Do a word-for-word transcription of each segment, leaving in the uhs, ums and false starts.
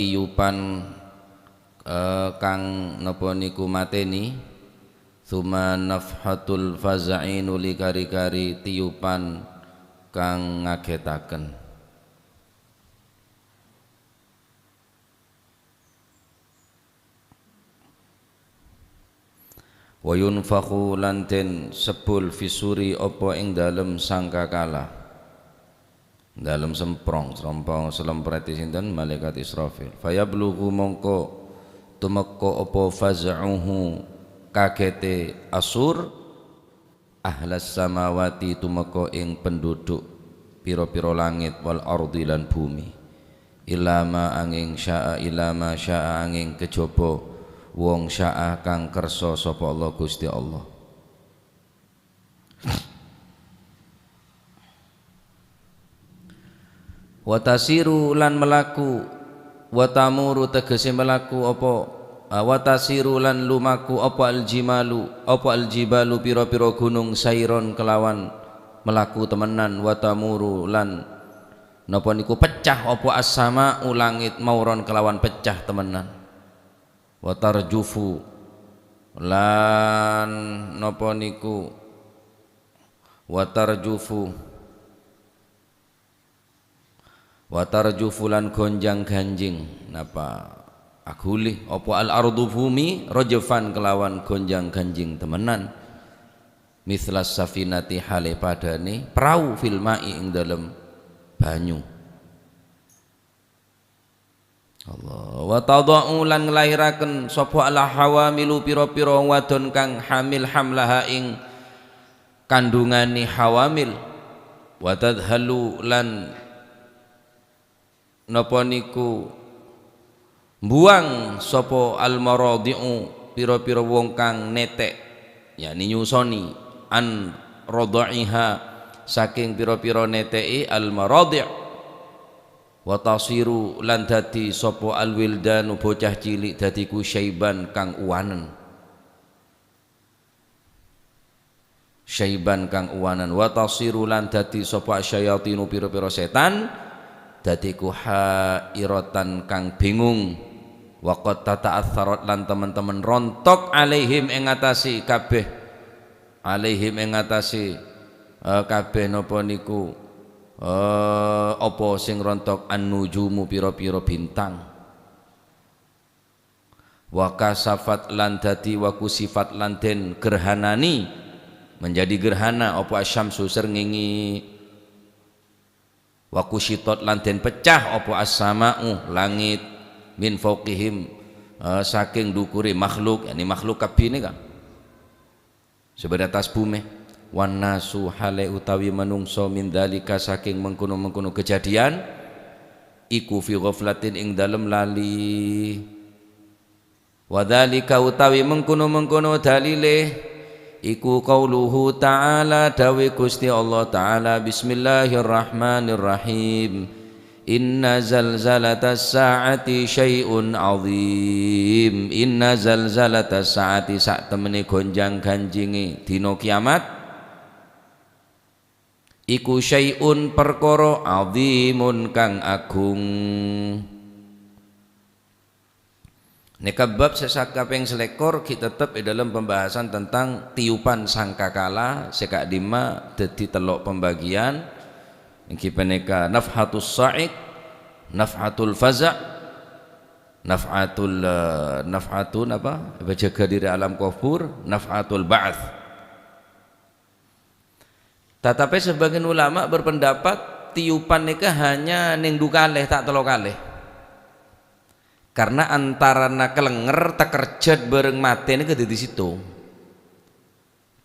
tiyupan, eh, kang napa niku mateni, tsumma nafhatul faza'i, nuli kari-kari tiyupan kang ngagetaken. Wa yunfakhu, lan den sebbul, fis suri, apa ing dalem sangkakala, dalem semprong, semprong, selemprete sinten? Malaikat Israfil. Fayablughu, mongko tumeka apa faz'uhu, kagete asur, ahlas samawati, tumeka ing penduduk pira-pira langit, wal ardi, lan bumi. Illa ma, anging syaa, illa ma syaa, anging kejaba wong syaa kang kersa sapa Allah, Gusti Allah. Wa tasiru lan melaku, wa tamuru tegese melaku apa, ah, wa tasiru lan lumaku apa al-jimalu, apa al-jibalu pira-pira gunung sairon kelawan melaku temenan, wa tamuru lan napa niku pecah apa as-sama'u langit mauron kelawan pecah temenan. Wa tarjufu lan napa niku, wa tarjufu, wa tarjufu lan gonjang-ganjing, napa, aguli apa al-ardu bumi, rajfan kelawan gonjang-ganjing temenan. Mitslas safinati, hale padane prau, fil ma'i, ing dalem banyu. Allah. Wa tadha'u, lan nglairaken sapa al hawamilu pira-pira wadon kang hamil hamlaha ing kandhungane hawamil. Wa tadhalu, lan napa niku mbuwang sapa al maradhi'u pira-pira wong kang nete', yakni nyusoni, an radha'iha, saking pira-pira nete'e al maradhi'. Wa tasiru, lan dadi sapa al wildanu bocah cilik dadi ku syaiban kang uwanen. Syaiban kang uwanen. Wa tasiru, lan dadi sapa syayatinu pira-pira setan dadi ku hairatan kang bingung. Wa qad tata'atsarat, lan temen-temen rontok alaihim ing atase kabeh. Alaihim ing atase, eh, kabeh napa niku, eh, apa sing rontok an-nujumu pira-pira bintang. Wa kasafat lan dadi, wa kusifat lan den gerhanani, menjadi gerhana apa asyamsu srengenge. Wa kusyitot lan den pecah apa as-sama'u langit, min fauqihim, eh, saking dukure makhluk, yakni makhluk kabine kan. Sebatas bume. Wan nasu hale utawi manungsa min dzalika saking mengkono-mengkono kejadian, iku fi ghaflatin ing dalem lali. Wa dzalika utawi mengkono-mengkono dalile, iku qauluhu ta'ala, dawe Gusti Allah Ta'ala, bismillahirrahmanirrahim. Inna zalzalatas sa'ati syai'un azim. Inna zalzalatas sa'ati, sak temene gonjang ganjinge dina kiamat, iku syai'un perkara azimun kang agung. Neka bab sè sakapèng salèkor ghi' tettep è dâlem pembahasan tentang tiyupan sangkakala sè ka'dimma dhâddhi tello' pembagian, èngghi panèka nafhatus sa'iq, nafhatul faza', nafhatul, eh, nafhatu napa? Pajâgâ diri alam kubur, nafhatul ba'ats. Tatapè sebagian ulama berpendapat tiyupan nèka hanya nèng du kalè, ta' tello kalè. Karena antarana kalènger, takerjhât bhâreng matè nèka dhâddhi sèttong.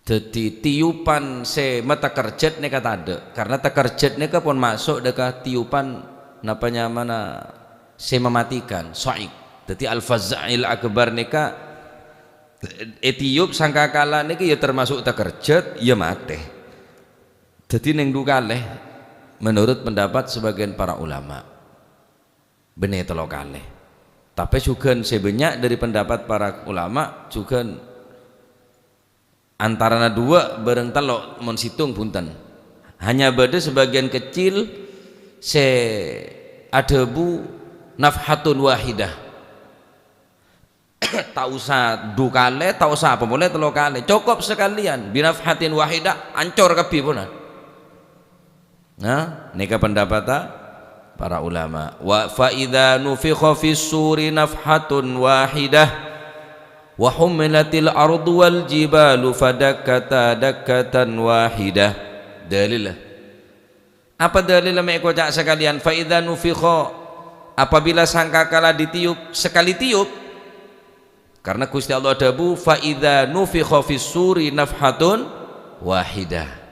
Dhâddhi tiyupan sè matakerjhât nèka tadâ', karena takerjhât nèka pon maso' dâ' ka tiyupan napa nyamana sè mematikan, sa'iq. Dhâddhi al-fazza'il akbar nèka ètiyup sangkakala nèka ya termasuk takerjhât, ya matè. Dhâddhi nèng du kalè menurut pendapat sebagian para ulama. Bânnè tello kalè. Tapè jhughân sè bânnya' dhâri pendapat para ulama jhughân antarana duwâ' bhâreng tello' mon sèttong bhunten. Hanya bâdâ sebagian kecil sè adhâbu Nafhatun wahidah. Ta' osa du kalè, ta' osa apa polè tello kalè. Cokop sakalèyan. Binafhatin wahidah, ancor kabbhi pona. Nah, nèka pendapatta para ulama. Wa fa idza nufikha fis suri nafhatun wahidah wa humilatil ardu wal jibalu fadakkata dakkatan wahidah. Dalil. Apa dalil mè' èkoca' sakalèyan? Fa idza nufikha, apabila sangkakala ditiup, sekali tiup. Karena Gusti Allah adhâbu, "Fa idza nufikha fis suri nafhatun wahidah."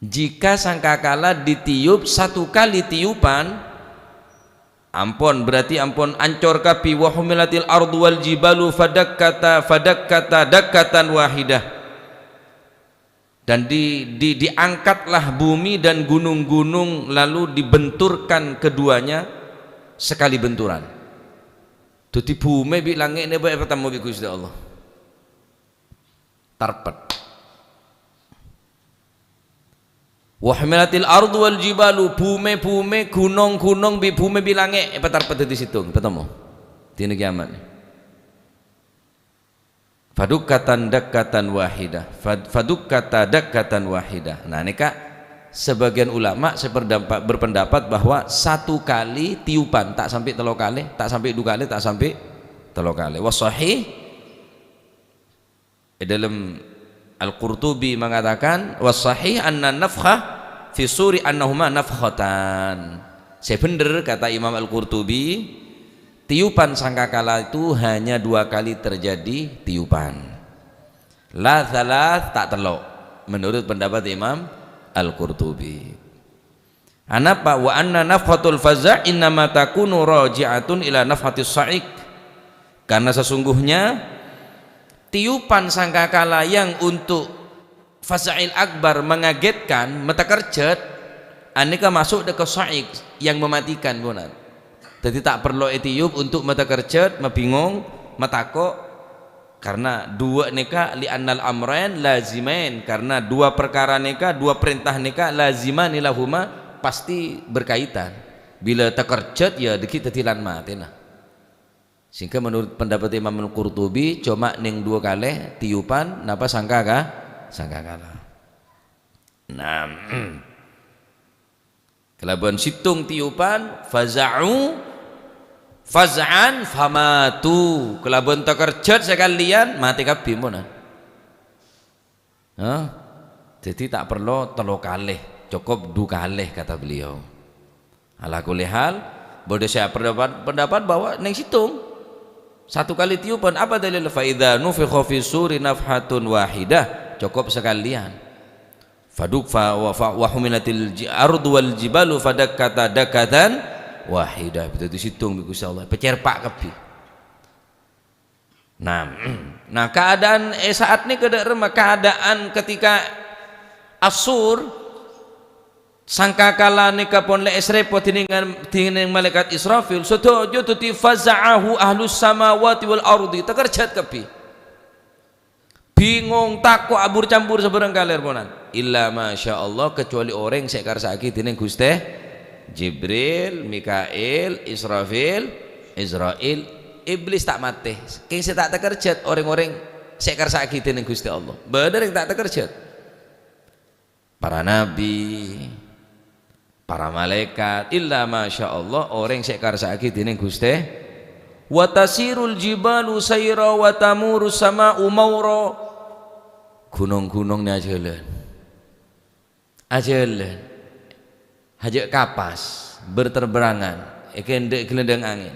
Jika sangkakala ditiup satu kali tiupan, ampon, berarti ampon ancor kabbhi, "Wa humilatil ardu wal jibalu fadakkata, fadakkata dakkatan wahidah." Dan di, di, diangkatlah bumi dan gunung-gunung, lalu dibenturkan keduanya sekali benturan. Dhâddhi bhumè bi' langngè' nèka èpatemmo bi' Gusti Allah. Tarpet. "Wa humilatil ardu wal jibalu," bhumè-bhumè, ghunong-ghunong bi' bhumè bi' langngè' èpatarpet dhâddhi sèttong, èpatemmo. Dina kiamat. "Fadukkatan dakkatan wahidah." Fad-, "fadukkata dakkatan wahidah." Nah, nèka sebagian ulama sè perdampa-, berpendapat bahwa satu kali tiupan, ta' sampè' tello kalè, ta' sampè' du kalè, ta' sampè' tello kalè. Was sahih, è dâlem Al-Qurtubi mengatakan, "Was sahih anna nafkha fi suri annahuma nafkhatan." Sè bhendher, kata Imam Al-Qurtubi, tiupan sangkakala itu hanya dua kali terjadi tiupan. La tsalas, ta' tello', menurut pendapat Imam Al-Qurtubi. Anapa? "Wa anna nafkhatul faza' innama takunu raji'atun ila nafkhatis sa'iq." Karena sesungguhnya tiupan sangkakala yang untuk faza'il akbar, mengagetkan, matakerjhât, anèka maso' dâ' ka sa'iq yang mematikan, pona. Dhâddhi ta' parlo ètiup untuk matakerjhât, mabingong, matako'. Karena duwâ' nèka, "Li'annal amrain lazimain," karena dua perkara nèka, dua parènta nèka, "lazimani lahuma," pasti berkaitan. Bilâ takerjhât, ya dhâggi' dhâddhi lan matèna. Sehingga menurut pendapat Imam Al-Qurtubi, coma neng dua kalè tiupan, napa sangka ka-, sangkakala. Nah, kalabân sèttong tiupan, faza'u faz'an famatu. Kalabân takerjhât sakalèyan, matè kabbhi, pona. Hah? Jadi, ta' parlo tello kalè, cokop du kalè, kata beliau. Ala kulli hal, bâdâ sè berpendapat, pendapat bahwa neng sèttong. Satu kali tiupan, apa dalil? "Fa idza nufikha fis suri nafhatun wahidah." Cokop sakalèyan. Faduk fa-, wa fa-, wa humilatil ji-, ardu wal jibalu fadakkata dakkatan wahidah. Dhâddhi sèttong bi' Gusti Allah. Pècèrpa' kabbhi. Nah, nah, keadaan è sa'at nèka dâ' remma, keadaan ketika As-Sur, sangkakala nèka pon lè èsrèpo dhinèngan, dhinèng malaèkat Israfil, sadhâjâ dhâddhi faza'ahu ahlus samawati wal ardi, takerjhât kabbhi. Bingong, tako', abur-campur sabârâng kalèr ponan. Illa masya Allah, kecuali orèng sè èkarsa'aghi dhinèng Ghustè Jibril, Mikail, Israfil, Izrail. Iblis ta' matè. Kèng sè ta' takerjhât orèng-orèng sè èkarsa'aghi dhinèng Ghustè Allah. Bâdâ orèng ta' takerjhât. Para nabi, para malaèkat, illa masya Allah, orèng sè èkarsa'aghi dhinèng Ghustè. "Wa tasirul jibalu saira wa tamurus sama'u maura." Ghunong-ghunong nè ajhâlân. Ajhâlân. Hajâ' kapas, berterberangan, èkendhâ' ghelendhâng angèn.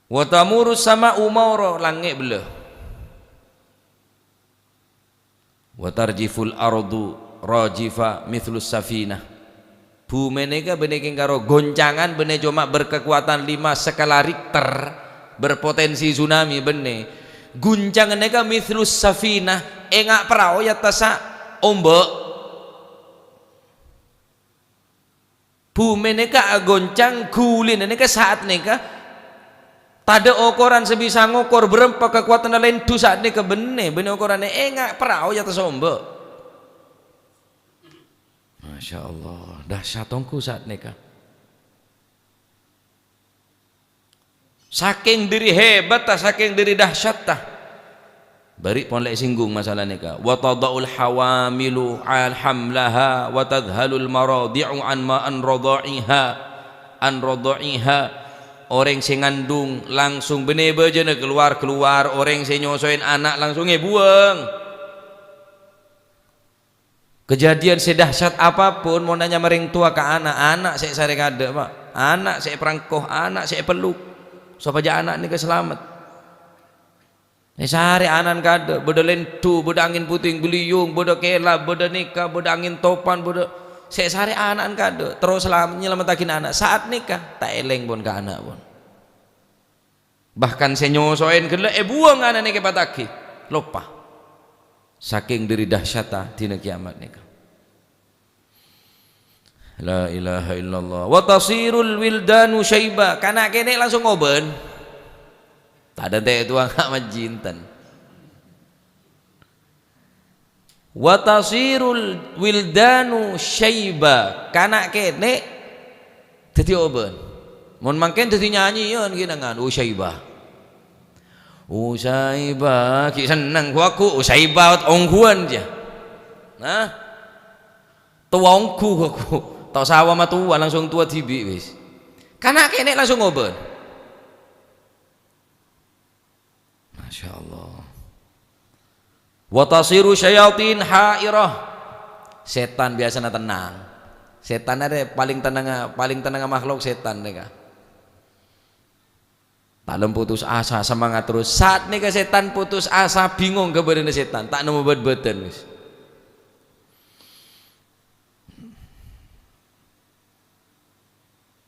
"Wa tamurus sama'u maura," langngè' bellâ. "Wa tarjiful ardu rajifa mithlus safinah." Bhumè nèka bânnè kèng karo goncangan, bânnè coma berkekuatan lima skala Richter, berpotensi tsunami bânnè. Goncangan nèka mithlus safinah, enga' parao è attassa omba'. Bhumè nèka agoncang, ghulina nèka sa'at nèka tadâ' okoran sè bisa ngokor bârâmpa kakowadhânna lèndhu sa'at nèka bânnè, bânnè okoranna enga' parao è attassa omba'. Masya Allah, dahsyat ongghu sa'at nèka. Sakèng dhâri hebatta, sakèng dhâri dahsyatta. Bâri' pon lè' singgung masalah nèka. "Wa tadha'ul hawamilu al hamlaha wa tadhhalul maradhi'u an ma an radha'iha, an radha'iha." Orèng sè ngandung langsung bânnè bâjâna kalowar-kalowar, orèng sè nyosoè ana' langsung èbuwâng. Kejadian sè dahsyat apapun, mon anyama rèng towa ka ana', ana' sè sarè kadâ', Pak. Ana' sè èparangko, ana' sè èpeluk, sopajâ ana' nèka salamet. Èsarè ana'na kadâ', bâdâ lèndhu, bâdâ angèn puting beliung, bâdâ kèlap, bâdâ nèka, bâdâ angèn topan, bâdâ sè èsarè ana'na kadâ', terro salam-, nyalamettaghi ana'. Saat nèka, ta' èlèng pon ka ana' pon. Bahkan sè nyosoè ghellâ' èbuwâng ana' nèka èpataghi, loppa. Sakèng dhâri dahsyatta dina kiyamat nèka. La ilaha illallah. "Wa tasirul wildanu syaiba." Kana' kènè' langsung obân. Tadâ' tè' towa nga' majinten. "Wa tasirul wildanu syaiba." Kana' kènè' dhâddhi obân. Mon mangkèn dhâddhi nyanyèyan ghi' nèngan, "Usyaiba. Usyaiba." Ghi' senneng, ghu-, ghu-, "Usyaiba ongghuwân jâ." Nah. Towa ongghu, ghu-, ghu-, ta' sawa matowa, langsung towa dhibi' wis. Kana' kènè' langsung obân. Masya Allah. "Wa tasiru syayatin hairah." Sètan biyasana tennang. Sètan arè palèng tennangnga, palèng tennangnga makhluk sètan nèka. Talem putus asa, semangat terus. Saat nèka sètan putus asa, bingung kabârâna sètan, ta' nemmo bât-bâtân wis.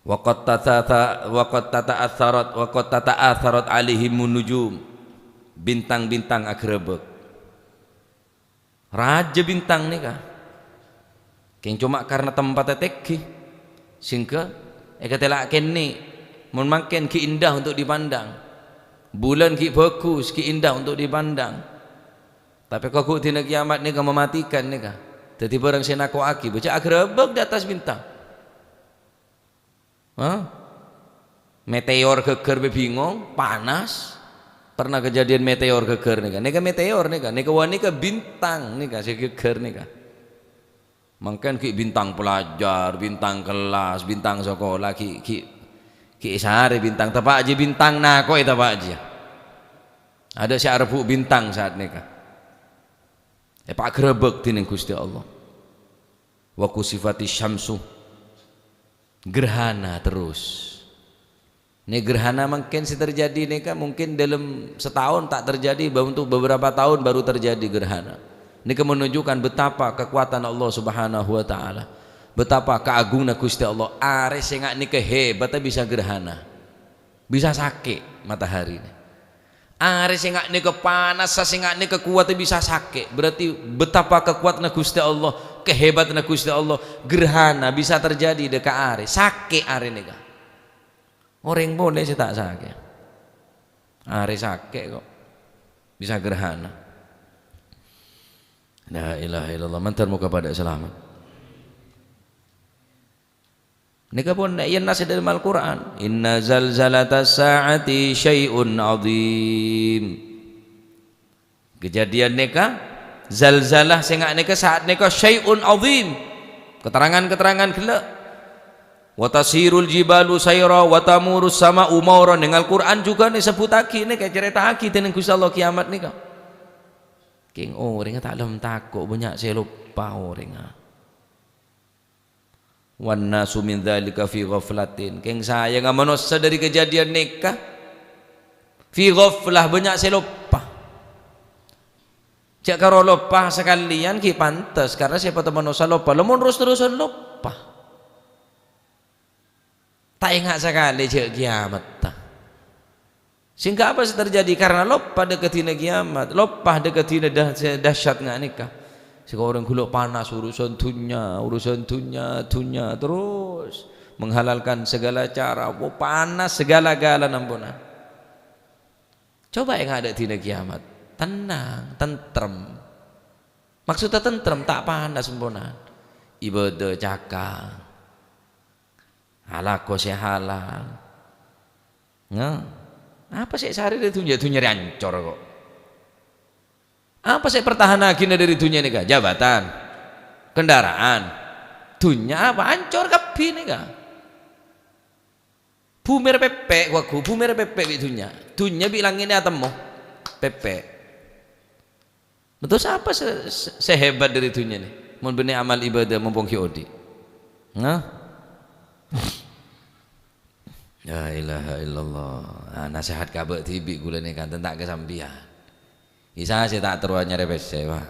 "Wa qad tatata-, wa qad tata'atsarat, wa qad tata'atsarat alaihimun nujum." Bintang-bintang aghârâbâk. Rajâ bintang nèka. Kèng coma karna tempatta tèngghi, sehingga èkatèla' kènè'. Mon mangkèn ghi' indah untuk dipandang. Bulân ghi' bhâghus, ghi' indah untuk dipandang. Tapè kok ghu' dina kiyamat nèka mematikan nèka. Dhâddhi bârâng sè nako'aghi, bâjâ aghârâbâk di atas bintang. Hah? Meteor ghâgghâr bhâi bingong, panas. Pernah kejadian meteor ghâgghâr nèka. Nèka meteor nèka, nèka wâ nèka bintang nèka sè ghâgghâr nèka. Mangkèn ghi' bintang pelajar, bintang kelas, bintang sekolah, ghi', ghi', ghi' sarè bintang. Teppa' jiyâ bintang nako'è teppa' jiyâ. Adâ' sè arebbhu' bintang saat nèka. Èpaghârâbâk dhinèng Ghustè Allah. "Wa kusifatis syamsu." Gerhana terus. Nè gerhana mangkèn sè terjadi nèka mungkin dalam setahun tak terjadi, ba-, untuk beberapa tahun baru terjadi gerhana. Nèka menunjukkan betapa kekuatan Allah Subhanahu wa Ta'ala. Betapa kaagunganna Ghustè Allah. Arè sè nga' nèka hebatnya bisa gerhana. Bisa sakè' matahari nè. Arè sè nga' nèka panas, sè nga' nèka kowat bisa sakè'. Berarti betapa kekuatna Ghustè Allah, kehebatanna Ghustè Allah. Gerhana bisa terjadi dâ' ka arè. Sakè' arè nèka. Orèng polè sè ta' sakè'. Arè sakè' kok. Bisa gerhana. La ilaha illallah. Mandhâr moghâ padâ salamet. Nèka pon, yèn nas dâlem Al-Qur'an, "Inna zalzalatas sa'ati syai'un adzim." Kejadian nèka, zalzalah sè nga' nèka, saat nèka, syai'un adzim. Keterangan-keterangan ghellâ'. "Wa tasirul jibalu saira, wa tamurus sama'u maura." Nèng Al-Qur'an jhughân èsebbhuttaghi nèka, ècarèta'aghi dhinèng Ghustè Allah kiyamat nèka. Kèng orèngnga ta' lem tako', bânnya' sè loppa orèngnga. "Wan nasu min dzalika fi ghaflatin." Kèng sayangnga manossa dâri kejadian nèka fi ghaflah, bânnya' sè loppa. Jhâ' karo loppa sakalèyan ghi' pantes, karna sèpatta manossa loppa. Lamon ros-terrosan loppa. Ta' enga' sakalè jhâ' kiyamatta. Sehingga apa sè terjadi? Karena loppa dâ' ka dina kiyamat, loppa dâ' ka dina dah-, dahsyat nga' nèka. Sehingga orèng ghulâ panas urusan dhunnya, urusan dhunnya, dhunnya terus. Menghalalkan segala cara, wo, panas segala-gala namponan. Coba enga' dâ' dina kiyamat. Tenang, tentrem. Maksudnya tentrem, ta' panas namponan. Ibadah cakang. Alako sè halal. Nga? Apa sè èsarè dhâri dhunnya? Dhunnya rè ancor, kok. Apa sè èpertahannaghina dhâri dhunnya nèka? Jabatan, kendaraan, dhunnya apa? Ancor kabbhi nèka. Bhumè rè pèpè', ghu-, bhumè rè pèpè' bi' dhunnya. Dhunnya bi' langngèt atemmo, pèpè'. Nah, terros apa sè, sè, sè hebat dhâri dhunnya nè? Mon bânnè amal ibadah mompong ghi' odi'. Nah. La ilaha illallah. Ah, nasehat ka bâ' dhibi' ghulâ nè kan, ta' ka sampèyan. Isa sè ta' terro nyarè pèssè, Pak.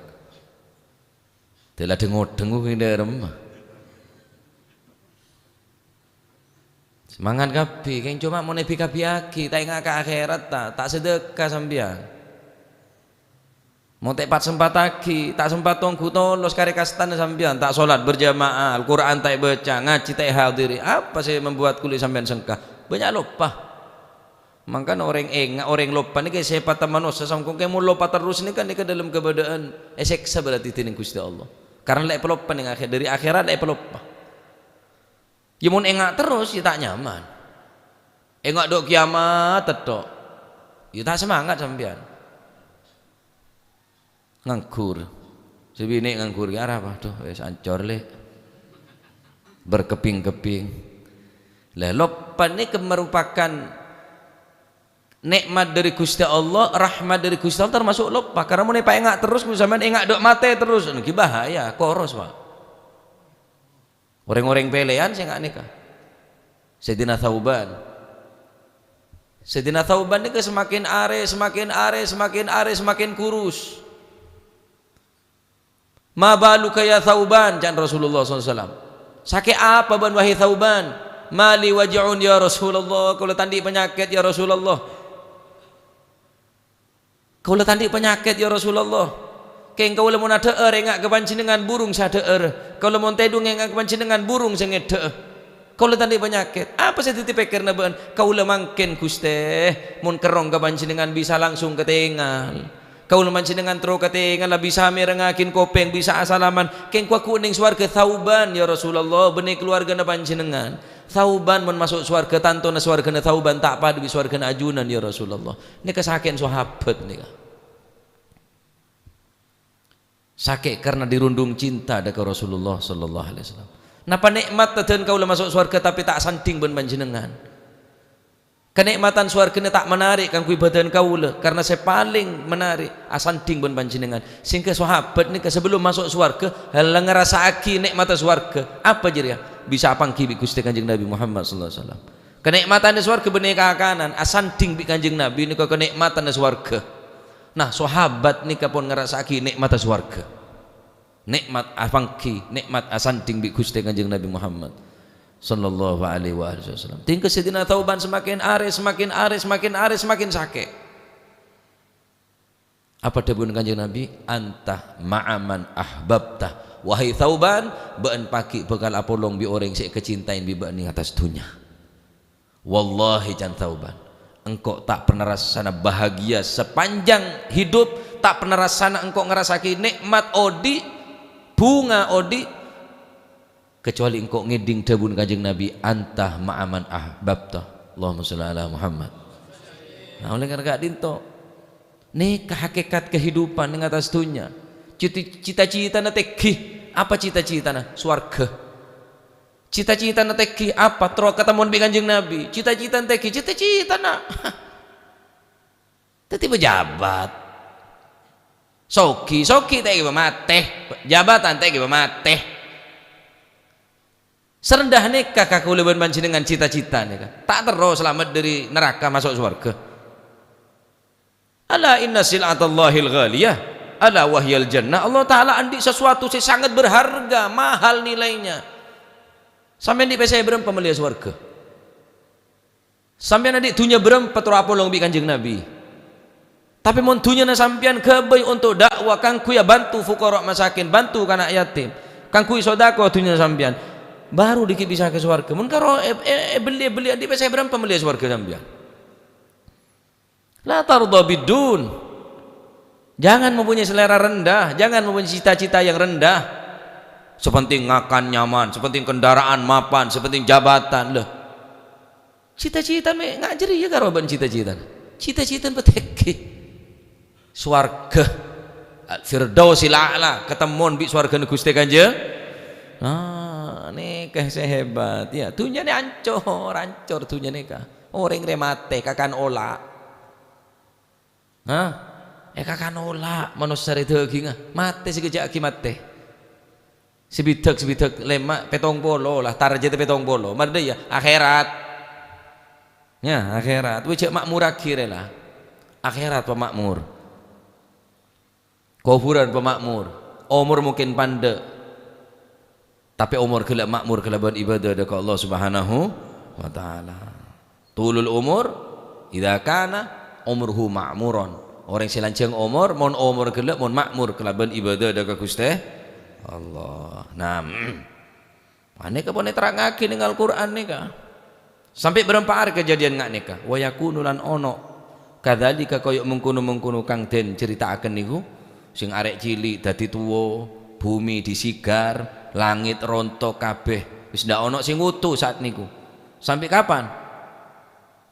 Dâla dheng-odheng ghu kèng dâremma. Semangat kabbhi, kèng coma mon èbi-kabbhiyaghi, ta' enga' ka akhèrat, ta', ta' sedekah sampèyan. Mon ta' pat-sempattaghi, ta' sempat ongghu tolos karè kastana sampèyan, ta' sholat berjamaah, Al-Qur'an ta' èbâca, ngajhi ta' èhadiri. Apa sè membuat kulâ sampèyan sengka? Bânnya' loppa. Mangkana orèng enga', orèng loppa nèka sèpatta manossa, songkong kèng mon loppa terros nèka, nèka dâlem kabâdâ'ân èsèksa berarti dhinèng Ghustè Allah. Karna la èpaloppa nèng akhèr-, dhâri akhèrat la èpaloppa. Yâ mon enga' terros, yâ ta' nyaman. Enga' dhu' kiyamat tètto'. Yâ ta' semangat sampèyan. Nganggur. Sè binè' nganggur, "Arapa? Dhu, wis ancor, Lè'." Berkeping-keping. Lah, loppa nèka merupakan nè'mat dhâri Ghustè Allah, rahmat dhâri Ghustè Allah, termasuk loppa. Karna mon èpaènga' terros, mon sampèyan enga' dhu' matè terros, nèka bahaya, koros, Pak. Orèng-orèng pèlèyan sè nga' nèka. Sayyidina Thauban. Sayyidina Thauban nèka semakin arè, semakin arè, semakin arè, semakin kurus. "Ma baluka ya Thauban?" ca'na Rasulullah sallallahu alaihi wasallam. "Sakè' apa bâ'na, wahai Thauban?" "Ma li waj'un ya Rasulullah, kaulâ ta' andi' panyakèt, ya Rasulullah." "Kaulâ ta' andi' panyakèt, ya Rasulullah. Kèng kaulâ mon adhâ'âr enga' ka panjhennengngan burung sè adhâ'âr. Kaulâ mon tèdung enga' ka panjhennengngan burung sè ngèdhâ'â. Kaulâ ta' andi' panyakèt." "Apa sè dhâddhi pèkkèranna bâ'na?" "Kaulâ mangkèn, Ghustè, mon kerrong ka panjhennengngan bisa langsung katèngal. Kaulâ panjhennengngan terro katèngal, la bisa mèrengngaghi kopèng, bisa asalaman. Kèng ghu-, ghu nèng sowarghâ Thauban, ya Rasulullah, bânnè kalowarghâna panjhennengngan." Thauban mon maso' sowarghâ, tantona sowarghâna Thauban ta' padâ bi' sowarghâna ajunan, ya Rasulullah. Nèka sakè'na sahabat nèka. Sakè' karna dirundung cinta dâ' ka Rasulullah sallallahu alaihi wasallam. Napa nè'mat tadhân kaulâ maso' sowarghâ tapè ta' asandhing bân panjhennengngan? Kanè'matan sowarghâna ta' menarik kaangghuy bhâdhân kaulâ, karna sè palèng menarik asandhing bân panjhennengngan. Sehingga sahabat nèka sabellunna maso' sowarghâ, la ngarassa'aghi nè'matta sowarghâ. Apa jârèya? Bisa apangghi bi' Ghustè Kanjeng Nabi Muhammad sallallahu alaihi wasallam. Kanè'matanna sowarghâ bânnè kakanan, asandhing bi' Kanjeng Nabi nèka kanè'matanna sowarghâ. Nah, sahabat nèka pon ngarassa'aghi nè'matta sowarghâ. Nè'mat apangghi, nè'mat asandhing bi' Ghustè Kanjeng Nabi Muhammad sallallahu alaihi wa alihi wasallam. Tingka Sayyidina Thauban semakin arè, semakin arè, semakin arè, semakin sakè'. Apa dhâbuna Kanjeng Nabi? "Anta ma'a man ahbabta." Wahai Thauban, bâ'na pagghi' bhâkal apolong bi' orèng sè èkacintaè bi' bâ'na è attas dhunnya. "Wallahi," ca'na Thauban, "engko' ta' pernah rassana bahagia sapanjhâng hidup, ta' pernah rassana engko' ngarassa'aghi nè'mat odi', bhunga odi', kacuali engko' ngèdhing dhâbuna Kanjeng Nabi, 'Anta ma'a man ahbabta.'" Allahumma shalli ala Muhammad. Nah, oleh karena ka'dinto, nèka hakikat kehidupan è attas dhunnya. Cita-, cita-citana tèngghi. Apa cita-citana? Sowarghâ. Cita-citana tèngghi apa? Terro katemmowan bi' Kanjeng Nabi. Cita-citana tèngghi, cita-citana dhâddhi pejabat. Soghi, soghi ta' èghibâ matè. Jabatan ta' èghibâ matè. Sarendah nèka ka kaulâ bân panjhennengngan cita-cita nèka. Ta' terro salamet dhâri naraka maso' sowarghâ. "Ala inna sil'atallahil ghaliyah, ala wahyal jannah." Allah Ta'ala andi' sesuatu sè sangat berharga, mahal nilainya. Sampèyan andi' pèssè bârâmpa mellèya sowarghâ? Sampèyan andi' dhunnya bârâmpa terro apolong bi' Kanjeng Nabi? Tapè mon dhunnyana sampèyan ghâbây onto' da'wah, kaangghuy abhânto fuqara masakin, bhânto kana' yatim, kaangghuy sodako dhunnyana sampèyan, bhuru dhiggi' bisa ka sowarghâ. Mon karo è-, è-, èbelli-, èbelli andi' pèssè bârâmpa mellèya sowarghâ sampèyan? La tardha bidun. Jangan mempunyai selera rendah, jangan mempunyai cita-cita yang rendah. Sepenting ngakan nyaman, sepenting kendaraan mapan, sepenting jabatan. Loh. Cita-cita mè' nga' jârèya karo bân cita-cita. Cita-citana patèngghi. Sowarghâ. Al-Firdausil A'la, katemmon bi' sowarghâna Ghustè Kanjeng. Nah, nèka sè hebat, ya. Dhunnya nè ancor, ancor dhunnya nèka. Orèng rè matè, kakan ola'. Hah? Èkakan ola' manossa rè dhâghingnga. Matè sè ghâjâ'aghi matè. Sè bidhâk, sè bidhâk lèma', pèttong polo lah, tarjâddhâ pèttong polo. Mardhâ, ya, akhèrat. Ya, akhèrat. Wè, jhâ' ma'murraghi rè, la. Akhèrat pama'mor. Kobhurân pama'mor. Omor mungkin pandâ'. Tapè omor ghellâ' ma'mor kalabân ibâdâ dâ' ka Allah Subhanahu wa Ta'ala. Tulul umur, idza kana umruhu ma'muron. Orèng sè lanjhâng omor, mon omor ghellâ', mon ma'mor kalabân ibâdâ dâ' ka Ghustè Allah. Nah, mm. Panèka pon èterrangngaghi neng Al-Qur'an nèka. Sampè' bârâmpa arè kadhâddhiyân nga' nèka. Wa yakunu lan ono. Kadzalika koyo' mengkono-mengkono kang den carita'aken niku. Sing arè' cili' dhâddhi tuwa, bhumè dhisighâr, langngèt ronto kabèh. Wis ndak ono sè ngoto saat niku. Sampè' kapan?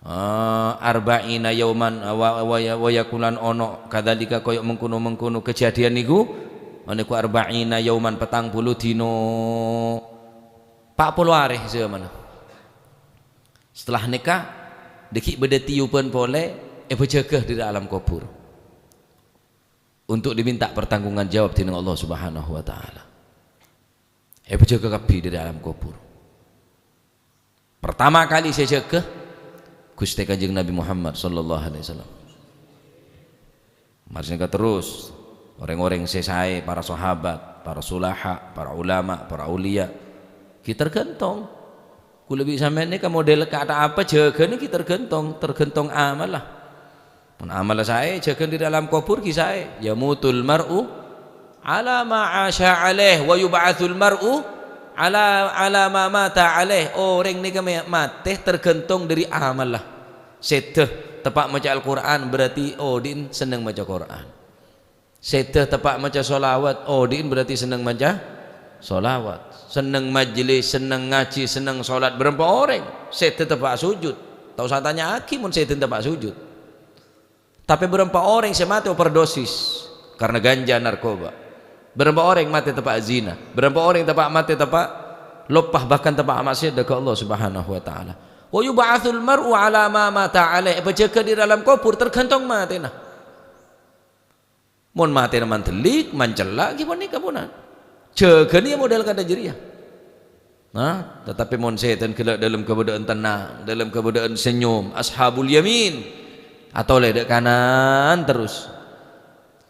Ah, arba'ina yauman, wa, wa, wa yakunu lan ono. Kadzalika koyo' mengkono-mengkono kadhâddhiyân niku. Niku arba'ina yauman, petang polo dina. Pa' polo arè jhâmanna. Setelah nèka, dâgghi' bâdâ tiyuban polè èpajâgâ dâri alam kobhur. Untuk diminta pertanggungjawaban dâri Allah Subhanahu wa Ta'ala. Èpajâgâ kabbhi dâri alam kobhur. Pertama kali sè jâgâ, Ghustè Kanjeng Nabi Muhammad sallallahu alaihi wasallam. Mara nèka terros, orèng-orèng sè saè, para sahabat, para sulaha, para ulama, para auliya, ghi' tergantung. Kaulâ bi' sampèyan nèka model kata apa jâgâna ghi' tergantung, tergantung amalla. Mon amalla saè, jâgâna dâri alam kobhur ghi' saè. Yamutul mar'u ala ma asya alaih, wa yub'atsul mar'u ala, ala ma mata alaih. Orèng nèka me-, matè tergantung dâri amalla. Sèdhâ teppa' maca Al-Qur'an, berarti odi'na senneng maca Qur'an. Sèdhâ teppa' maca sholawat, odi'na berarti senneng maca sholawat. Senneng majlis, senneng ngajhi, senneng sholat, bârâmpa orèng. Sèdhâ teppa' sujud. Ta' osa tanya'aghi mon sèdhâ teppa' sujud. Tapè bârâmpa orèng sè matè overdosis karena ganja, narkoba. Bârâmpa orèng matè teppa' zina. Bârâmpa orèng teppa' matè teppa' loppa, bahkan teppa' ma'siyat dâ' ka Allah Subhanahu wa Ta'ala. Wa yub'atsul mar'u ala ma mata alaih. Èpajâgâ dâri alam kobhur tergantung matèna. Mon matèna mandhellik, mancella', ghi' panèka ponan. Jâgâna ya model kata jârèya. Nah, tetapi mon sèdhâna ghellâ' dâlem kabâdâ'ân tennang, dâlem kabâdâ'ân senyum, ashabul yamin, atolè dâ' kanan terros.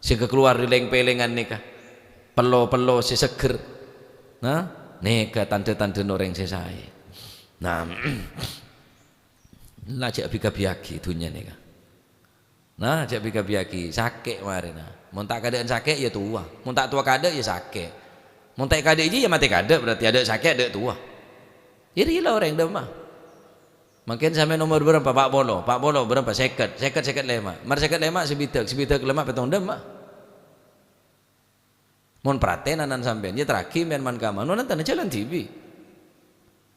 Sè kalowar dâri lèng-pèlèngan nèka, pello-pello sè seggher. Nah, nèka tandhâ-tandhâna orèng sè saè. Nah, la jhâ' bi-kabbiyâghi dhunnya nèka. Nah, jhâ' bi-kabbiyâghi, sakè' marèna. Mon ta' kadâ'ân sakè', ya towa. Mon ta' towa kadâ', ya sakè'. Mon ta' kadâ' iyâ, ya matè kadâ', berarti adâ' sakè', adâ' towa. Jârèya la orèng dâmma. Mangkèn sampèyan omor bârâmpa? Pa' polo. Pa' polo bârâmpa? Sèket. Sèket, sèket lèma'. Mar sèket lèma' sè bidhâk, sè bidhâk lèma' pèttong dâmma. Mon pratèn anan sampèyan, ya terraghi mèn man-kamman. Nonton jhâlân dhibi'.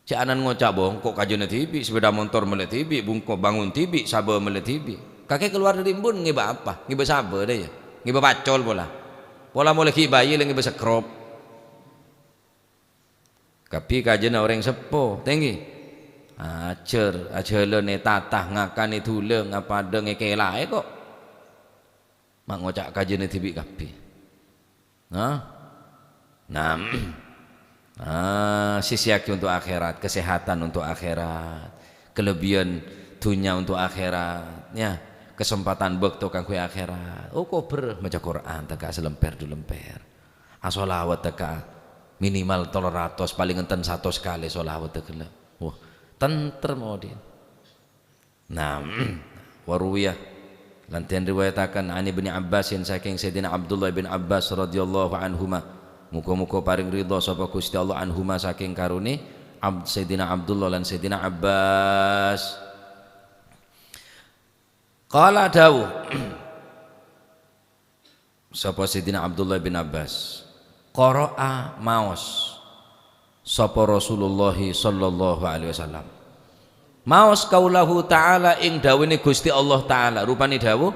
Cè' anan ngoca' bongko kajâna dhibi', sepeda motor mellè dhibi', bungko bangun dhibi', sabâ mellè dhibi'. Kakè kalowar dâri embun ngèbâ apa? Ngèbâ sabâ dâ' iyâ. Ngèbâ pacol pola. Pola molaè ghi' bhâi la ngèbâ sekrob. Kabbhi kajâna orèng seppo, tèngghi. Ajhâr, ajhâlân ètata, ngakan èdulâng, apadhâng èkèlaè kok. Ma' ngoca' kajâna dhibi' kabbhi. Nah. Nah. Ah, sisiyaghi untuk akhirat, kesehatan untuk akhirat, kelebihan dunya untuk akhirat, ya, kesempatan bâkto kaangghuy akhirat. Oh, kobâr maca Qur'an tèka salemper du lemper. Asholawat tèka minimal tello ratos, paling enten satos kalè sholawat tèka. Wah, tentrem odi'na. Nah, wa ruwiya, lan den riwayataken an Ibni Abbasin, saking Sayyidina Abdullah bin Abbas radhiyallahu anhuma, muga-muga paring ridha sapa Gusti Allah anhuma, saking karone Ab-, Sayyidina Abdullah lan Sayyidina Abbas. Qala dawuh, sapa Sayyidina Abdullah bin Abbas, qara'a, maos sapa Rasulullah sallallahu alaihi wasallam. Maos qaulahu ta'ala, ing dhâbuna Ghustè Allah Ta'ala, rupana dhâbu,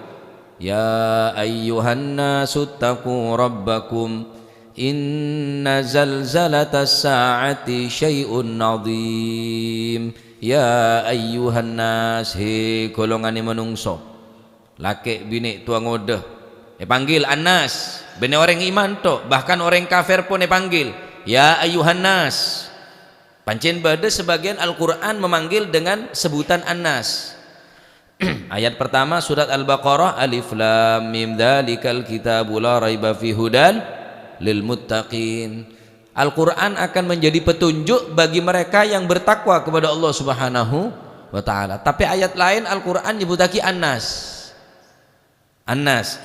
"Ya ayyuhan nasu ttaqu rabbakum, inna zalzalatas sa'ati syai'un adzim." Ya ayyuhan nas, he golonganna manungsa, lakè', binè', towa, ngodâ, èpanggil annas, bânnè orèng iman to, bahkan orèng kafir pon èpanggil, "Ya ayyuhan nas." Pancèn bâdâ sabâgiyân Al-Qur'an memanggil dengan sebutan An-Nas. Ayat pertama surat Al-Baqarah, "Alif Lam Mim, dzalikal kitabu la raiba fi, hudan lil muttaqin." Al-Qur'an akan menjadi petunjuk bagi mereka yang bertakwa kepada Allah Subhanahu wa Ta'ala. Tapi ayat laèn Al-Qur'an nyebbhuttaghi An-Nas. An-Nas.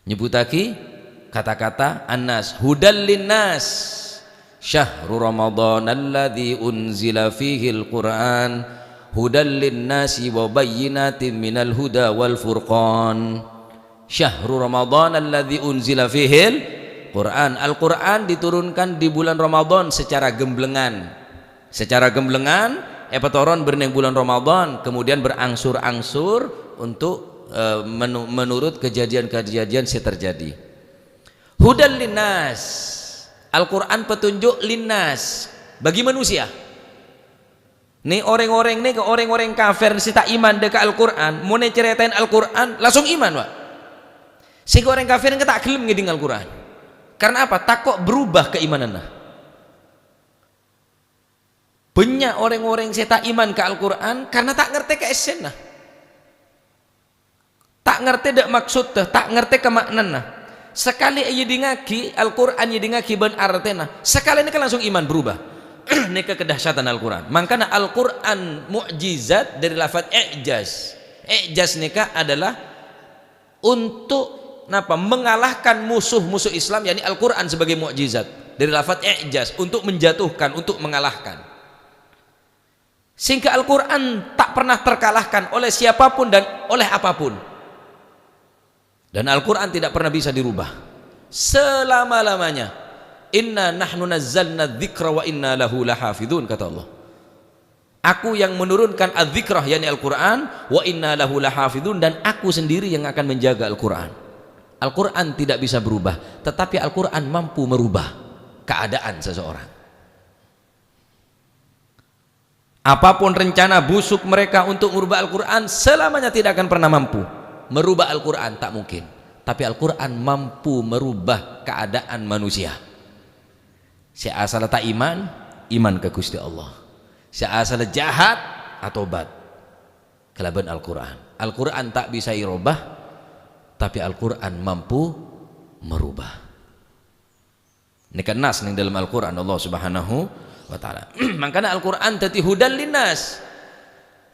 Nyebbhuttaghi kata-kata An-Nas. "Hudal linnas. Syahru Ramadhanalladzi unzila fihil Qur'an. Hudal linnasi wa bayyinatin minal huda wal furqan." Syahru Ramadhanalladzi unzila fihil Qur'an. Al-Qur'an diturunkan di bulan Ramadan secara gemblengan. Secara gemblengan, èpatoron bârneng bulân Ramadan, kemudian berangsur-angsur untuk, eh, menu-, menurut kejadian-kejadian sè terjadi. Hudal linnas. Al-Qur'an petunjuk linnas, bagi manusia. Nè, orèng-orèng nèka, orèng-orèng kafir sè ta' iman dâ' ka Al-Qur'an, mon ècarètaè Al-Qur'an, langsung iman, Pak. Sèngko' orèng kafir nèka ta' ghellem ngèdhing Al-Qur'an. Karena apa? Tako' berubah keimananna. Bânnya' orèng-orèng sè ta' iman ka Al-Qur'an karna ta' ngartè ka èssèna. Ta' ngartè dâ' maksodda, ta' ngartè ka ma'nana. Sakalè èèdingngaghi Al-Qur'an, èèdingngaghi bân artèna, sakalè nèka langsung iman berubah. Nèka kadahsyatan Al-Qur'an. Mangkana Al-Qur'an mu'jizat dâri lafat i'jaz. I'jaz nèka adalah untuk, napa? Mengalahkan musuh-musuh Islam, yakni Al-Qur'an sebagai mukjizat. Dari lafaz i'jaz, untuk menjatuhkan, untuk mengalahkan. Sehingga Al-Qur'an tak pernah terkalahkan oleh siapapun dan oleh apapun. Dan Al-Qur'an tidak pernah bisa dirubah selama-lamanya. "Inna nahnu nazzalna dzikra wa inna lahu lahafidhun," kata Allah. "Aku yang menurunkan adz-dzikrah," yakni Al-Qur'an, "wa inna lahu lahafidhun," dan Aku sendiri yang akan menjaga Al-Qur'an. Al-Qur'an tidak bisa berubah, tetapi Al-Qur'an mampu merubah keadaan seseorang. Apapun rencana busuk mereka untuk merubah Al-Qur'an, selamanya tidak akan pernah mampu merubah Al-Qur'an, tak mungkin. Tapi Al-Qur'an mampu merubah keadaan manusia. Sè asalla ta' iman, iman ka Ghustè Allah. Sè asalla jahat, atobat kalabân Al-Qur'an. Al-Qur'an ta' bisa èrobâ, tapè Al-Qur'an mampu merubah. Nèka nas neng dâlem Al-Qur'an Allah Subhanahu wa Ta'ala. Mangkana Al-Qur'an dhâddhi hudal linnas.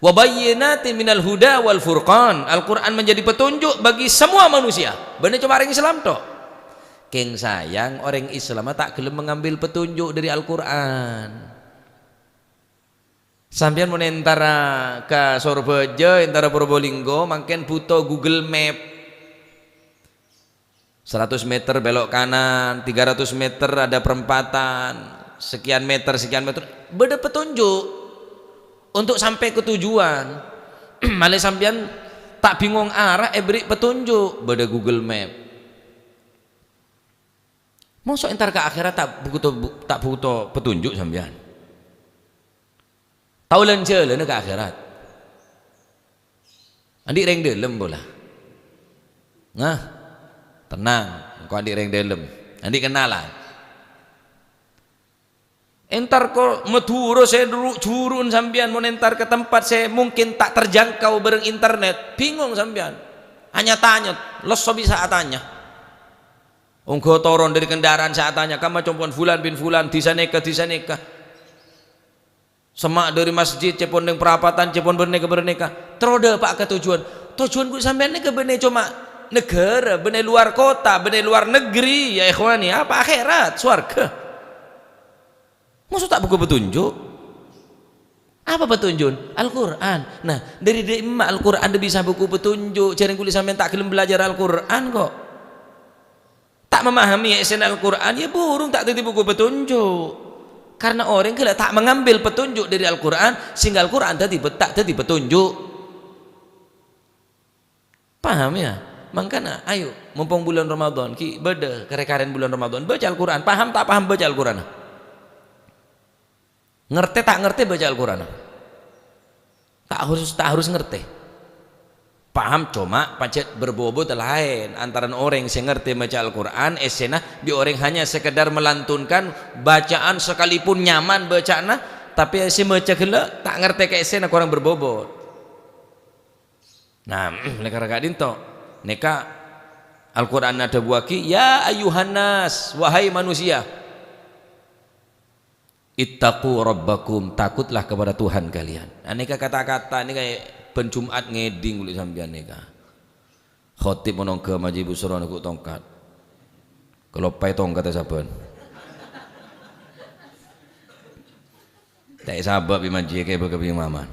"Wa bayyinatin minal huda wal furqan." Al-Qur'an menjadi petunjuk bagi semua manusia. Bânnè coma orèng Islam tok. Kèng sayang, orèng Islam ta' ghellem mengambil petunjuk dari Al-Qur'an. Sampèyan mon entara ka Sorbhâjâ, entara Probolinggo, mangkèn bhuto Google Map. Seratus meter belok kanan, tiga ratus meter ada perempatan, sekian meter, sekian meter, bâdâ petunjuk untuk sampai ke tujuan. Malè sampèyan ta' bingong arah, èberri' petunjuk, bâdâ Google Map. Mosok entar ka akhèrat ta' bhuto, ta' bhuto petunjuk sampèyan? Tao lan-jhâlânna ka akhèrat. Andi' rèng dâlem pola. Nah, tenang, engko' andi' rèng dâlem. Andi' kenalan. Entar ka Madhurâ sè ru-, jhurun sampèyan, mon entar ka tempat sè mungkin ta' terjangkau bâreng internet, bingong sampèyan. Anya-tanya, lesso bisa atanya. Ongghu toron dâri kendaraan sè atanya, "Kamma compo'na Fulan bin Fulan, dhisa nèka, dhisa nèka." Semma' dâri masjid, cèpon neng perapatan, cèpon bârnèka-bârnèka. Terro dâpa' ka tujuan. Tujuan ghu sampèyan nèka bânnè coma negara, bânnè luar kota, bânnè luar negeri, ya ikhwani. Apa akhèrat, sowarghâ? Mosok ta' bhuko petunjuk? Apa petunjuk? Al-Qur'an. Nah, dâri dimma Al-Qur'an bisa bhuko petunjuk? Jhâreng kulâ sampèyan ta' ghellem belajar Al-Qur'an, kok. Ta' memahami èssèna Al-Qur'an, ya burung ta' dhâddhi bhuko petunjuk. Karena orèng ghellâ' ta' mengambil petunjuk dari Al-Qur'an, sehingga Al-Qur'an dhâddhi bet-, ta' dhâddhi petunjuk. Paham, ya? Mangkana, ayo, mumpung bulân Ramadan, ghi' bâdâ karè-karèn bulân Ramadan, baca Al-Qur'an. Paham ta' paham, baca Al-Qur'an. Ngartè ta' ngartè, baca Al-Qur'an. Ta' harus, ta' harus ngartè. Paham, coma pajhât berbobot laèn antarana orèng sè ngartè maca Al-Qur'an, èssèna bi' orèng hanya sekedar melantunkan bacaan sekalipun nyaman baca'anna, tapè sè maca ghellâ' ta' ngartè ka èssèna, korang berbobot. Nah, lèkar ka'dinto. Nèka Al-Qur'an adhâbuwâghi, "Ya ayyuhan nas, wahai manusia, ittaqu rabbakum, takutlah kepada Tuhan kalian." Nah, nèka kata-kata nèka bân Jum'at ngèdhing ghuli sampèyan nèka. Khotib mon ongghâ majhi busro neggu' tongkat. Kaloppaè tongkatta sabbhân. Ta' èsabâ' bi' majhi kèbâ ka bi' maman.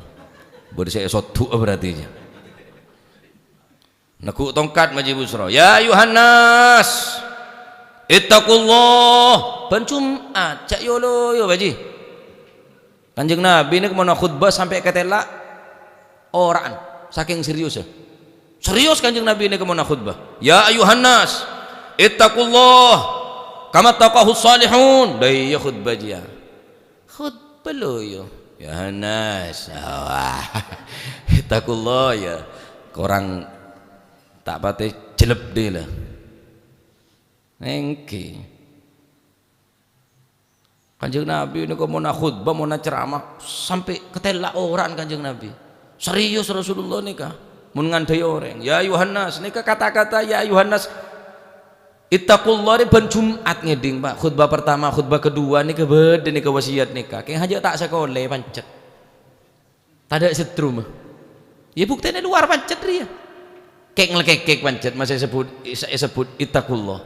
Bâdâ sè èsoddu'â berarti, jâ. Neggu' tongkat majhi busro. "Ya ayyuhan nas, ittaqullah." Bân Jum'at, jhâ' yo-loyo, Pak Ji. Kanjeng Nabi nèka mon akhutbah sampè' katella' ora'an, sakèng seriusa. Serius Kanjeng Nabi nèka mon akhutbah. "Ya ayyuhan nas, ittaqullah kama taqahus salihun." Dâ' iyâ khutbah jiyâ. Khutbah lo, yo. "Ya nas, awah. Ittaqullah, ya." Korang ta' patè jelep dhi, la. Èngghi. Kanjeng Nabi nèka mon akhutbah, mon aceramah, sampè' katella' ora'an Kanjeng Nabi. Serius Rasulullah nèka. Mon ngandhâi orèng, "Ya ayyuhan nas," nèka kata-kata "Ya ayyuhan nas, ittaqullah" rè bân Jum'at ngèdhing, Pak. Khutbah pertama, khutbah kedua nèka bâdâ nèka wasiyat nèka. Kèng hajâ ta' sakolè pancet. Tadâ' setrum. Ya, buktèna lowar pancet rèya. Kèng-lèkèk pancet masih èsebbhut, èsebbhut "Ittaqullah."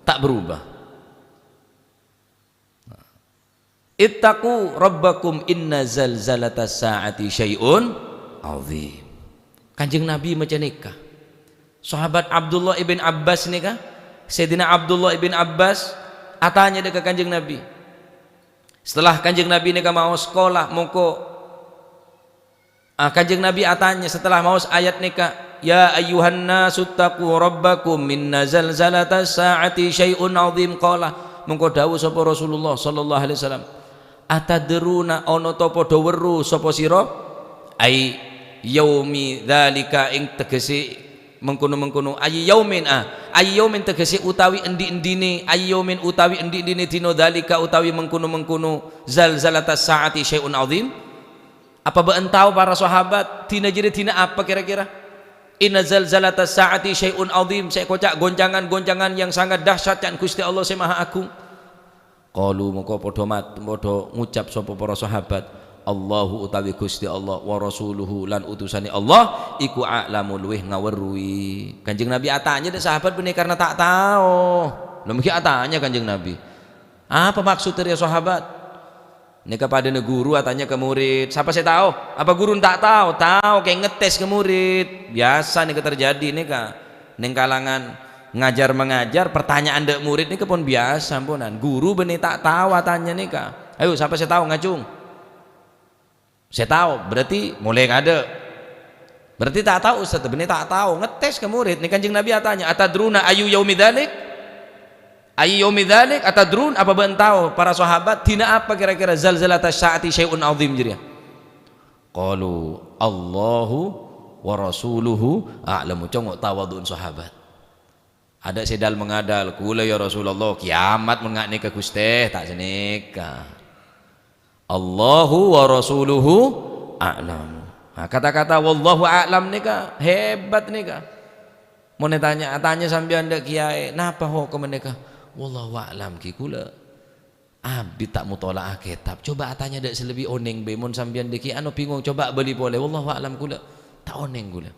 Ta' berubah. "Ittaqu rabbakum inna zalzalatas sa'ati syai'un azim." Kanjeng Nabi maca nèka. Sahabat Abdullah ibn Abbas nèka, Sayyidina Abdullah ibn Abbas atanya dâ' ka Kanjeng Nabi. Setelah Kanjeng Nabi nèka maos, qala, mongko Ah, Kanjeng Nabi atanya setelah maos ayat nèka, "Ya ayyuhan nasu ttaqu rabbakum inna zalzalatas sa'ati syai'un azim." Qala, mongko dawuh sapa Rasulullah sallallahu alaihi wasallam, "Atadruna, ana ta' padha weruh sapa sira? Ay yaumi dzalika, ing tegese mengkono-mengkono, ay yaumin, ah, ay yaumin tegese utawi endi-endine, ay yaumin utawi endi-endine dina dzalika utawi mengkono-mengkono zalzalatas sa'ati syai'un azim?" Apa bâ'na tao, para sahabat, dina jârèya dina apa kèra-kèra? "Inna zalzalatas sa'ati syai'un azim," sè èkoca' goncangan-goncangan yang sangat dahsyat ca'na Ghustè Allah sè Maha Agung. Qalu, mongko padha mat-, padha ngucap sapa para sahabat, "Allahu utawi Ghustè Allah, wa rasuluhu lan utusane Allah, iku a'lamu luwih ngawerrui." Kanjeng Nabi atanya dâ' sahabat bânnè karena ta' tao. Lha manggi atanya Kanjeng Nabi. Apa maksud dâri sahabat? Nèka padâna guru atanya ka murid, "Sapa sè tao?" Apa guruna ta' tao? Tao, kèng ngetes ka murid. Biasa nèka terjadi nèka. Neng kalangan ngajar mengajar, pertanyaan dâ' murid nèka pon biasa, amponan. Guru bânnè ta' tao atanya nèka. "Ayo, sapa sè tao ngacung?" Sè tao, berarti molaè kaadâ'. Berarti ta' tao, Ustaz, bânnè ta' tao. Ngetes ka murid. Nèka Kanjeng Nabi atanya, "Atadruna ayyu yaumi dzalik?" Ayyu yaumi dzalik, atadrun, apa bâ'na tao, para sahabat, dina apa kèra-kèra zalzalatas sa'ati syai'un azim jârèya? Qalu, "Allahu wa rasuluhu a'lamu." Congo' tawadhu'na sahabat. Adâ' sè dâl-mangadâl, "Kaulâ, ya Rasulullah, kiamat mon nga' nèka, Ghustè," ta' sanèka. "Allahu wa rasuluhu a'lam." Nah, kata-kata "wallahu a'lam" nèka hebat nèka. Mon ètanya, atanya sampèyan dâ' kiyaè, "Napa hokomma nèka?" "Wallahu a'lam, ghi, kaulâ abit ta' motola'a kètab. Coba atanya dâ' sè lebbi onèng bhâi, mon sampèyan dâgghi' ano bingung, coba bâli polè. Wallahu a'lam, kaulâ ta' onèng kaulâ."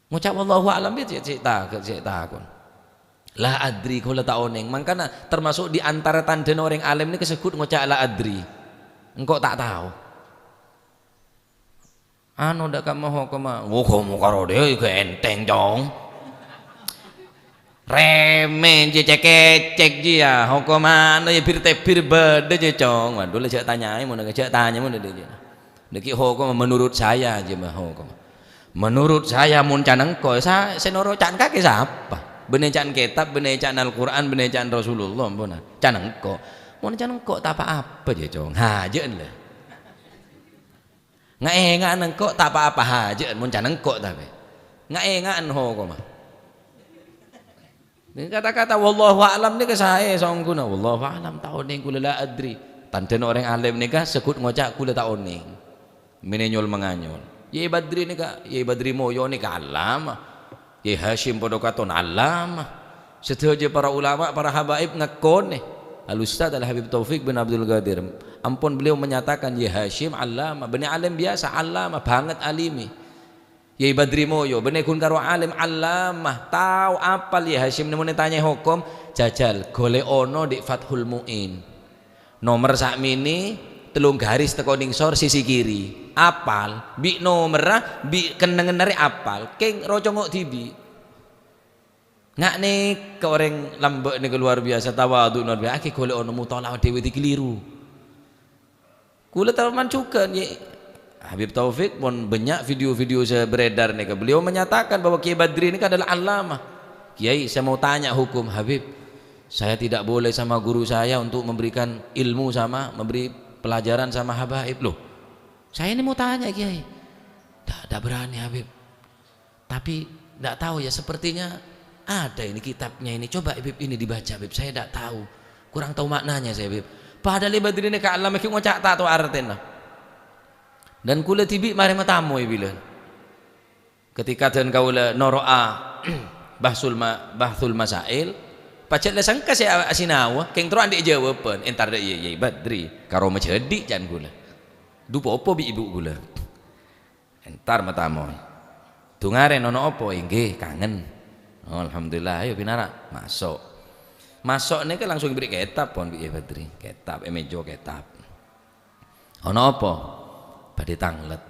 Ngoca' "Wallahu a'lam" bhâi, cè', cè' ta-, cè' takon. "La adri, kaulâ ta' onèng." Mangkana termasuk di antara tandhâna orèng alim nèka segghut ngoca' "La adri." Engko' ta' tao. Ano dâ' kamma hokomma, "Wo, hokomma karo dhiyâ ghi' ènthèng, Cong." Remeh jiyâ, cèk-kècèk jiyâ, hokomma, anu, yâ, bir-tèbir bâdâ jiyâ, Cong. Waduh, la jhâ' tanyaè mon, jhâ' tanya mon, dâ' jiyâ. Nèkè hokom menurut saya jiyâ, ma, hokom. Menurut saya, mon can engko', sa-, sè noro' can kakè sapa? Bânnè can kètab, bânnè can Al-Qur'an, bânnè can Rasulullah, ampon. Can engko'. Mon can engko' ta' pa-apa jiyâ, Cong. Hajâ'ân, la. Nga'-ènga'an engko' ta' pa-apa hajâ'ân, mon can engko' tapè. Nga'-ènga'an hokomma. Kata-kata "wallahu a'lam" nèka saè saongghuna. "Wallahu a'lam, ta' onèng kaulâ, la adri." Tandhâna orèng alim nèka segghut ngoca' "kaulâ ta' onèng." Mènè nyol-manganyol. Yai Badri nèka, Yai Badri Moyo nèka allamah. Yai Hasyim padâ katon allamah. Sadhâjâ para ulama, para habaib ngakonè. Al-Ustadz Al-Habib Taufik bin Abdul Qadir. Ampon beliau menyatakan, "Yai Hasyim allamah." Bânnè alim biyasa, allamah, bângèt alimè. Yai Badri Moyo, bânnè ghun karo alim allamah, tao apal Yai Hasyim, nèmonè tanya'è hokom, jhâjhâl, ghulâ ono dâri Fathul Mu'in. Nomer sa'mènè, tellung garis tèko nèng sor sisi kiri. Apal, bi' nomerra, bi' kennengnganna rè apal. Kèng rocongo' dhibi'. Nga' nèka orèng lambâ' nèka luar biasa, tawadhu luar biasa. Aghâbây ghulâ ono mutola'ah dâri keliru. Kaulâ taman jhughân, yâ. Habib Taufik pon bânnya' video-video sè beredar nèka. Beliau menyatakan bahwa Kiai Badri nèka adalah allamah. "Kiai, saya mau tanya hukum." "Habib, saya tidak boleh sama guru saya untuk memberikan ilmu sama, memberi pelajaran sama habaib." "Loh, saya ini mau tanya, Kiai." "Ndak, ndak berani, Habib." "Tapi, ndak tahu ya, sepertinya ada ini kitabnya ini. Coba, Bib, ini dibaca, Bib. Saya ndak tahu. Kurang tahu maknanya saya, Bib." Padahal Ibadri nèka allamah ghi' ngoca' ta' tao artèna. Dan kaulâ dhibi' marè matamoi bilân. Ketika dân kaulâ noro'a Bahsul Ma-, Bahsul Masail, pajhât la sengka sè a-, asinaowa, kèng terro andi' jâwâbhân, entar dâ' Yai, Yai Badri, karo majhâdi' can kaulâ. "Du popo bi' ibu kaulâ." Entar matamoi. "Dungarè nono apa?" "Èngghi, kangen." "Oh, alhamdulillah, ayo pinara." Maso'. Maso' nèka langsung èberri' kètab pon bi' Yai Badri. Kètab, è mèja kètab. "Ono apa?" "Badhe tanglet."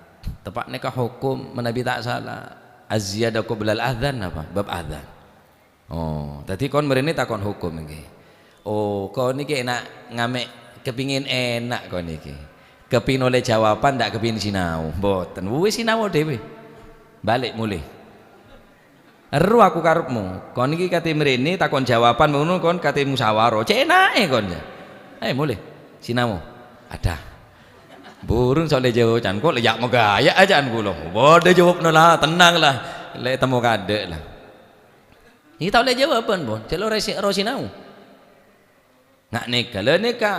Tepa' nèka hokom, manabi ta' sala, az-ziyada qoblal adzan apa? Bab adzan. Oh, dhâddhi kon mrènè takon hokom èngghi. Oh, kon nèkè èna' ngamè' kepingin èna' kon nèkè. Kepingin ollè jawaban, ta' kepingin sinau. Mboten, wis sinau dhâbhi. Balik molè. Ero aku karepmu. Kon nèkè katè mrènè takon jawaban, ngono kon katè musawaro. Cè' èna'è kon, ya. Ayo molè. Sinau. Ada. Burung soal jawab can kok lè ya' magaya' aja'an kula. Padha jawabna la, tenang la. Lè temmo kadhâ' la. Nèka ta' ollè jawaban, pon. Cè' lo resi-, ro sinau. Nga' nèka, lha nèka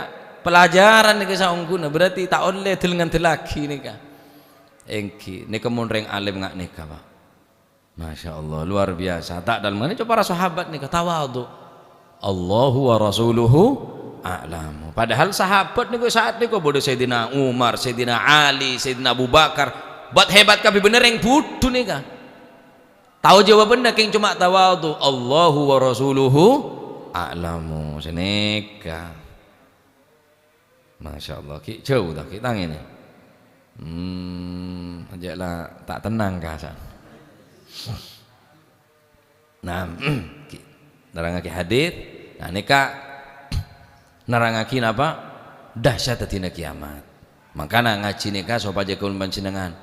pelajaran nèka saongghuna, berarti ta' ollè del-ngandellaghi nèka. Èngghi, nèka mon rèng alim nga' nèka, Pak. Masya Allah, luar biasa. Ta' dal-, mangkana para sahabat nèka tawadhu. "Allahu wa rasuluhu a'lamu." Padahal sahabat nèka saat nèka bâdâ Sayyidina Umar, Sayyidina Ali, Sayyidina Abu Bakar. Bât hebat kabbhi bhender rèng budhu nèka. Tao jawabanna kèng coma tawadhu, "Allahu wa rasuluhu a'lamu." Sanèka. Masya Allah, ghi' jhâu ta, ghi' tangèna. Hmm, ajâ' la ta' tennang kasa. Nah, ghi-, nerrangaghi hadis. Nah, nèka nerrangaghi napa? Dahsyat dina kiamat. Mangkana ngajhi nèka sopajâ kaulâ panjhennengngan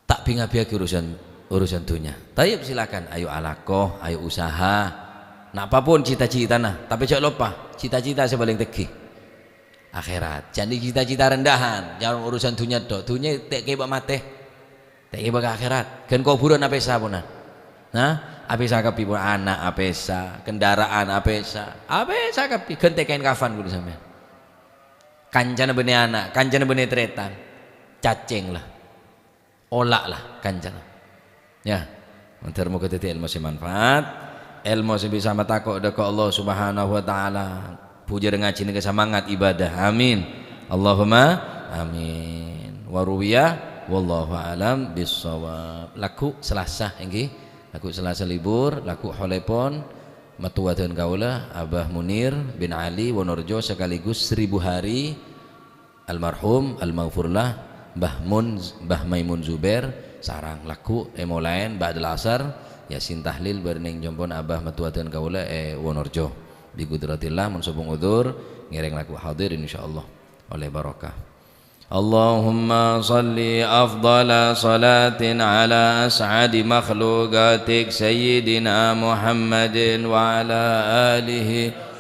ta' bhing-abhingngaghi urusan, urusan dhunnya. Tayyib, silakan, ayo alako, ayo usaha. Napapon cita-citana, tapè jhâ' loppa, cita-cita sè palèng tèngghi. Akhirat. Jhâ' cita-cita rendahan, jhâ' urusan dhunnya tok. Dhunnya ta' kèbâ matè. Ta' kèbâ ka akhirat. Ghân kobhurân apèsa pona. Nah, apèsa kabbhi pon, ana' apèsa, kendaraan apèsa. Apèsa kabbhi, ghân tèkaèn kafan kudu sampèyan. Kancana bânnè ana', kancana bânnè tarètan. Cacèng la. Ola' la kancana. Ya, mandhâr moghâ dhâddhi èlmo sè manfaat, èlmo sè bisa matako' dâ' ka Allah Subhanahu wa Ta'ala. Bhujâr ngajhi nèka samangat ibadah. Amin. Allahumma amin. Wa ruwiya, wallahu a'lam bissawab. Lagghu' Selasa, èngghi. Lagghu' Selasa libur, lagghu' holèpon, mattowa dân kaulâ, Abah Munir bin Ali Wonorejo sekaligus seribu hari almarhum, almaghfurlah, Mbah Mun, Mbah Maimun Zubair, sareng lagghu' èmolaè ba'dal asar, Yasin tahlil bârnèng compo'na Abah Mattowa dân kaulâ è Wonorejo. Bi qudratillah, mon sobung udzur, ngèrèng laku hadir, insyaallah. Ollè barokah. Allahumma shalli afdhala shalatin ala as'adi makhluqatik Sayyidina Muhammadin wa ala alihi